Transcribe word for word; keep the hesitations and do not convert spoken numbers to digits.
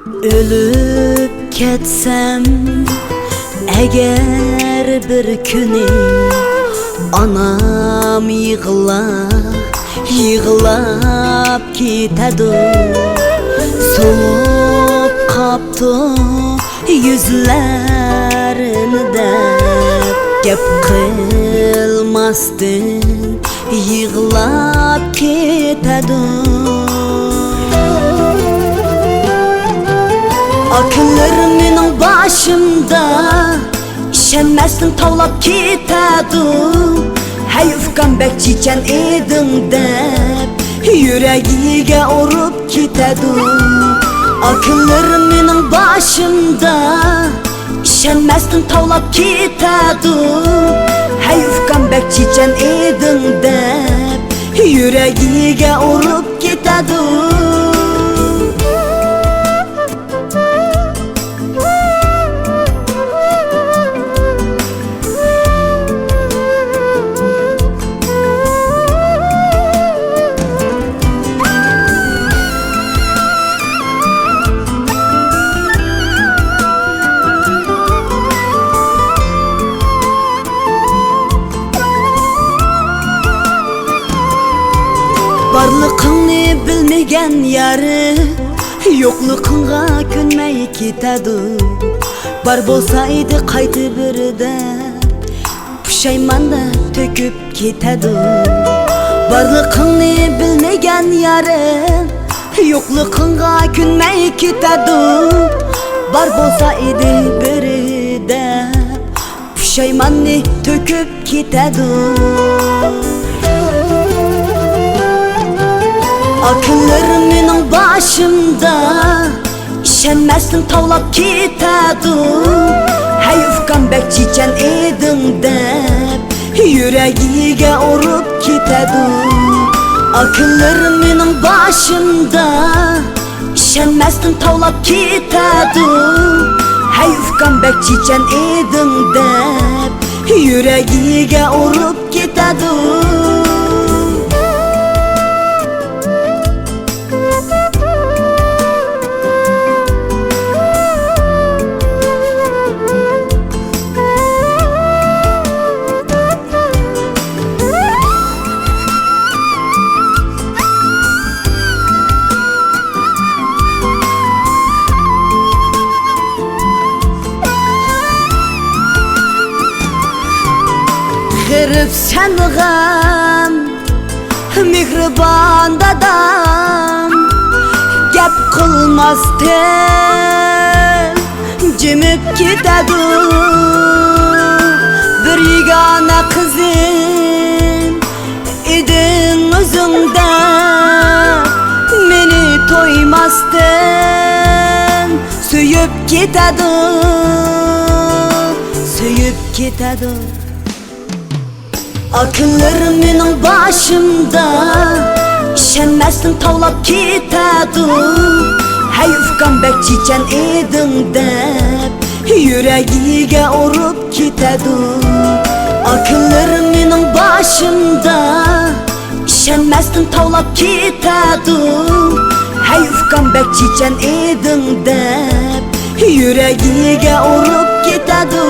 ئۆلۈپ كەتسەم ئەگەر بىر كۈنى، ئانام يىغلاپ، يىغلاپ كېتىدۇ. سوۋۇپ قاپتۇ يۈزلەرنى دەپ، گەپ قىلماستىن يىغلاپ كېتىدۇ. ئاكىلىرىم مېنىڭ باشىمدا ئىشەنمەستىن تاۋلاپ كېتىدۇ. ھەي ئۇكام، بەك چېچەن ئىدىڭ دەپ، يۈرەككە ئۇرۇپ كېتىدۇ. ئاكىلىرىم مېنىڭ باشىمدا ئىشەنمەستىن تاۋلاپ كېتىدۇ. ھەي ئۇكام، بەك چېچەن ئىدىڭ دەپ، يۈرەككە ئۇرۇپ كېتىدۇ. بارلىقىڭنى بىلمىگەن يارىم، يوقلۇقۇڭغا كۆنمەي كېتىدۇ. بار بولسا ئىدى قايتا بىردە، پۇشايماندا تۆكۈپ كېتىدۇ. بارلىقىڭنى بىلمىگەن يارىم، يوقلۇقۇڭغا كۆنمەي كېتىدۇ. بار بولسا ئىدى بىردە، پۇشايماننى تۆكۈپ كېتىدۇ. ئاكىلىرىم مېنىڭ باشىمدا ئىشەنمەستىن تاۋلاپ كېتىدۇ. ھەي ئۇكام، بەك چېچەن ئىدىڭ دەپ، يۈرەككە ئۇرۇپ كېتىدۇ. ئاكىلىرىم مېنىڭ باشىمدا ئىشەنمەستىن تاۋلاپ كېتىدۇ. ھەي ئۇكام، بەك چېچەن ئىدىڭ دەپ، يۈرەككە ئۇرۇپ كېتىدۇ. غېرىبسەن غەم، مېھرىبان دادام، گەپ قىلماستىن جىمىپ كېتىدۇ. بىر يېگانە قىزىم ئىدىڭ ئۆزۈڭدە، مېنى تويماستىن سۆيۈپ كېتىدۇ، سۆيۈپ كېتىدۇ. ئاكىلىرىم مېنىڭ باشىمدا ئىشەنمەستىن تاۋلاپ كېتىدۇ. ھەي ئۇكام، بەك چېچەن ئىدىڭ دەپ، يۈرەككە ئۇرۇپ كېتىدۇ. ئاكىلىرىم مېنىڭ باشىمدا ئىشەنمەستىن تاۋلاپ كېتىدۇ. ھەي ئۇكام، بەك چېچەن ئىدىڭ دەپ، يۈرەككە ئۇرۇپ كېتىدۇ.